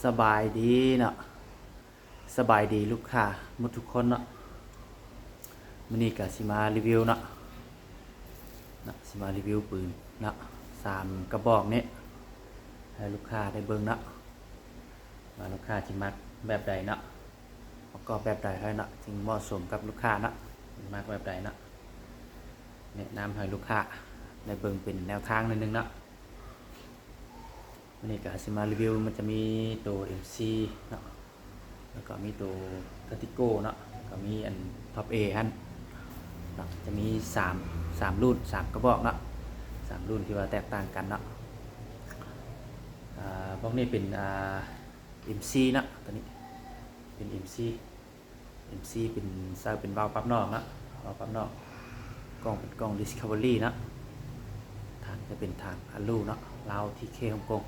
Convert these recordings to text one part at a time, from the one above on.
ສະບາຍດີເນາະ ສະບາຍດີລູກຄ້າໝົດທຸກຄົນເນາະ. ມື້ນີ້ກະຊິມາຣີວິວເນາະ ເນາະ ຊິມາຣີວິວປືນເນາະ ສາມກະບອກນີ້ ໃຫ້ລູກຄ້າໄດ້ເບິ່ງເນາະ ວ່າລູກຄ້າຊິມັກແບບໃດເນາະ ປະກອບແບບໃດໃຫ້ເນາະ ຈຶ່ງເໝາະສົມກັບລູກຄ້າເນາະ ມັກແບບໃດເນາະ ແນະນຳໃຫ້ລູກຄ້າໄດ້ເບິ່ງເປັນແນວທາງໜ້ອຍໜຶ່ງເນາະ. ມື້ນີ້ກະຊິມາຣີວິວ ມັນຈະມີໂຕເອັມຊີເນາະ ແລ້ວກໍມີໂຕທາຕິໂກເນາະ ແລ້ວກໍມີອັນທັອບເອຫັ້ນເນາະ ຈະມີສາມ ສາມລຸ້ນ ສາມກະບອກເນາະ ສາມລຸ້ນທີ່ວ່າແຕກຕ່າງກັນເນາະ. ອາ ພວກນີ້ເປັນ ອາ ເອັມຊີເນາະ ໂຕນີ້ເປັນເອັມຊີ ເອັມຊີເປັນ ໃຊ້ເປັນວາວປັບນອກເນາະ ວາວປັບນອກ ກ້ອງເປັນກ້ອງດິສຄັບເວີຣີເນາະ ຖັງຈະເປັນຖັງອາລູເນາະ ລາວທີເຄຮົງກົງ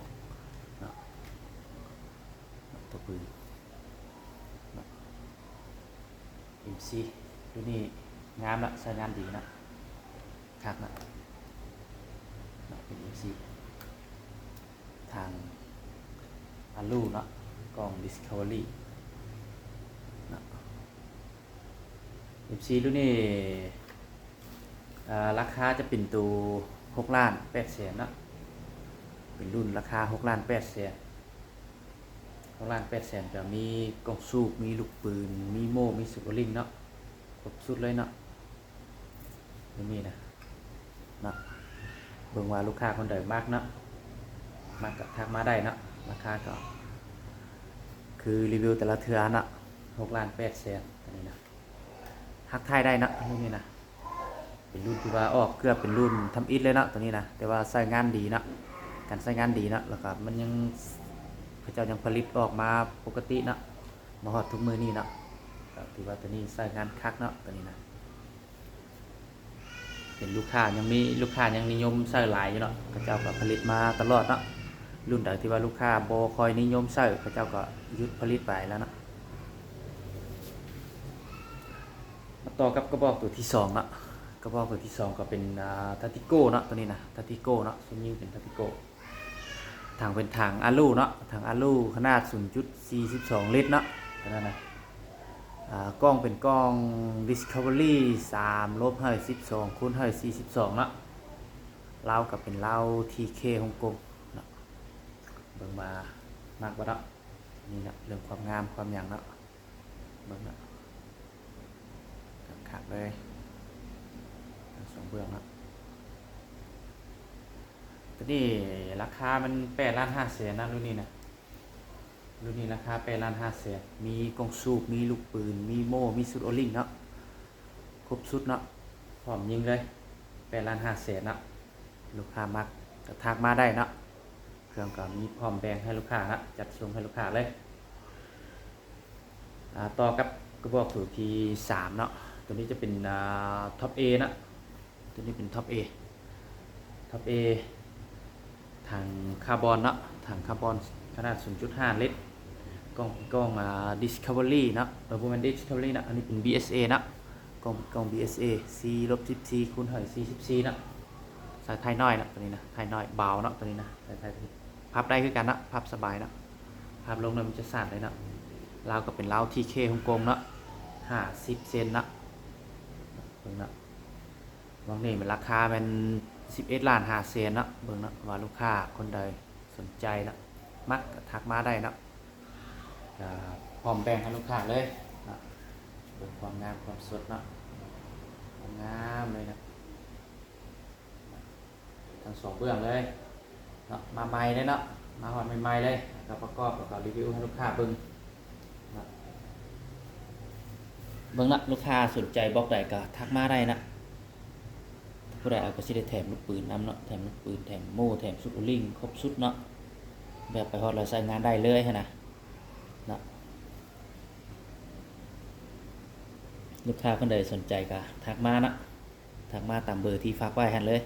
ເນາະ ຕົວປືນເນາະ ເອັມຊີ ໂຕນີ້ງາມເນາະ ໃຊ້ງານດີເນາະ ຄັກເນາະ ເນາະ ເປັນເອັມຊີ ທາງອາລູເນາະ ກ້ອງດິສຄັບເວີຣີເນາະ ເອັມຊີລຸ້ນນີ້ ອາ ລາຄາຈະເປັນໂຕຫົກລ້ານແປດແສນເນາະ ເປັນລຸ້ນລາຄາຫົກລ້ານແປດແສນ ຫົກລ້ານແປດແສນ ກະມີກ້ອງສູບ ມີລູກປືນ ມີໂມ່ ມີສູບໂອລິງເນາະ ຄົບຊຸດເລີຍເນາະ. ໂຕນີ້ນະ ເນາະ ເບິ່ງວ່າລູກຄ້າຄົນໃດມັກເນາະ ມັກກະທັກມາໄດ້ເນາະ ລາຄາກໍຄືຣີວິວແຕ່ລະເທື່ອເນາະ ຫົກລ້ານແປດແສນ ໂຕນີ້ນະ ຮັກຖ່າຍໄດ້ເນາະ ລຸ້ນນີ້ນະ ເປັນລຸ້ນທີ່ວ່າອອກເກືອບເປັນລຸ້ນທຳອິດເລີຍເນາະ ໂຕນີ້ນະ ແຕ່ວ່າໃຊ້ງານດີເນາະ ການໃຊ້ງານດີເນາະ ແລ້ວກໍມັນຍັງ ເຂົາເຈົ້າຍັງຜະລິດອອກມາປົກກະຕິເນາະ ມາຮອດທຸກມື້ນີ້ເນາະ ກໍຖືວ່າໂຕນີ້ໃຊ້ງານຄັກເນາະ ໂຕນີ້ນະ ເປັນລູກຄ້າ ຍັງມີລູກຄ້າຍັງນິຍົມໃຊ້ຫຼາຍຢູ່ເນາະ ເຂົາເຈົ້າກໍຜະລິດມາຕະຫຼອດເນາະ ລຸ້ນໃດທີ່ວ່າລູກຄ້າບໍ່ຄ່ອຍນິຍົມໃຊ້ ເຂົາເຈົ້າກໍຢຸດຜະລິດໄປແລ້ວເນາະ. ມາຕໍ່ກັບກະບອກໂຕທີສອງເນາະ ກະບອກໂຕທີສອງກໍເປັນ ອາ ທາຕິໂກເນາະ ໂຕນີ້ນະ ທາຕິໂກເນາະ ຊຸມຍິງເປັນທາຕິໂກ ຖັງເປັນຖັງອາລູເນາະ ຖັງອາລູຂະໜາດສູນຈຸດສີ່ສິບສອງລິດເນາະ ໂຕນັ້ນນະ ອາ ກ້ອງເປັນກ້ອງດິສຄັບເວີຣີ ສາມລົບໃຫ້ສິບສອງຄູນໃຫ້ສີ່ສິບສອງເນາະ ລາວກໍເປັນລາວທີເຄຮົງກົງເນາະ ເບິ່ງວ່າມັກບໍ່ເນາະ ນີ້ນະ ເລື່ອງຄວາມງາມຄວາມຫຍັງເນາະ ເບິ່ງເນາະ ຄັກໆເລີຍ ທັງສອງເບື້ອງເນາະ ໂຕນີ້ລາຄາມັນແປດລ້ານຫ້າແສນນະ ລຸ້ນນີ້ນະ ລຸ້ນນີ້ລາຄາແປດລ້ານຫ້າແສນ ມີກ້ອງສູບ ມີລູກປືນ ມີໂມ່ ມີຊຸດໂອລິງເນາະ ຄົບຊຸດເນາະ ພ້ອມຍິງເລີຍ ແປດລ້ານຫ້າແສນເນາະ ລູກຄ້າມັກກະທັກມາໄດ້ເນາະ ເຄື່ອງກໍມີພ້ອມແບ່ງໃຫ້ລູກຄ້າເນາະ ຈັດສົ່ງໃຫ້ລູກຄ້າເລີຍ. ອາ ຕໍ່ກັບກະບອກໂຕທີສາມເນາະ ໂຕນີ້ຈະເປັນ ອາ ທັອບເອເນາະ ໂຕນີ້ເປັນທັອບເອ ທັອບເອ ຖັງຄາບອນເນາະ ຖັງຄາບອນຂະໜາດສູນຈຸດຫ້າລິດ ກ້ອງເປັນກ້ອງ ອາ ດິສຄັບເວີຣີເນາະ ເອີ ບໍ່ແມ່ນດິສຄັບເວີຣີເນາະ ອັນນີ້ເປັນບີເອັສເອເນາະ ກ້ອງເປັນກ້ອງບີເອັສເອ ສີ່ລົບສິບສີ່ຄູນໃຫ້ສີ່ສິບສີ່ເນາະ ໃສ່ທ້າຍນ້ອຍເນາະ ໂຕນີ້ນະ ທ້າຍນ້ອຍບາວເນາະ ໂຕນີ້ນະ ໃສ່ທ້າຍ ພັບໄດ້ຄືກັນເນາະ ພັບສະບາຍເນາະ ພັບລົງແລ້ວມັນຈະສາດເລີຍເນາະ ລາວກໍເປັນລາວທີເຄຮົງກົງເນາະ ຫ້າສິບເຊັນເນາະ ເບິ່ງເນາະ ຫວ່າງນີ້ມັນລາຄາແມ່ນສິບເອັດລ້ານຫ້າແສນເນາະ ເບິ່ງເນາະ ວ່າລູກຄ້າຄົນໃດສົນໃຈເນາະ ມັກກະທັກມາໄດ້ເນາະ ກະພ້ອມແບ່ງໃຫ້ລູກຄ້າເລີຍເນາະ ເບິ່ງຄວາມງາມຄວາມສົດເນາະ ງາມເລີຍເນາະ ທັງສອງເບື້ອງເລີຍເນາະ ມາໃໝ່ເລີຍເນາະ ມາຮອດໃໝ່ໆເລີຍ ແລ້ວກໍປະກອບ ແລ້ວກໍຣີວິວໃຫ້ລູກຄ້າເບິ່ງເນາະ ເບິ່ງເນາະ ລູກຄ້າສົນໃຈບອກໃດກໍທັກມາໄດ້ເນາະ ຜູ້ໃດເອົາກໍຊິໄດ້ແຖມລູກປືນນຳເນາະ ແຖມລູກປືນ ແຖມໂມ່ ແຖມຊຸດໂອລິງ ຄົບຊຸດເນາະ ແບບໄປຮອດແລ້ວໃຊ້ງານໄດ້ເລີຍຫັ້ນນະເນາະ ລູກຄ້າຄົນໃດສົນໃຈກໍທັກມາເນາະ ທັກມາຕາມເບີທີ່ຝາກໄວ້ຫັ້ນເລີຍ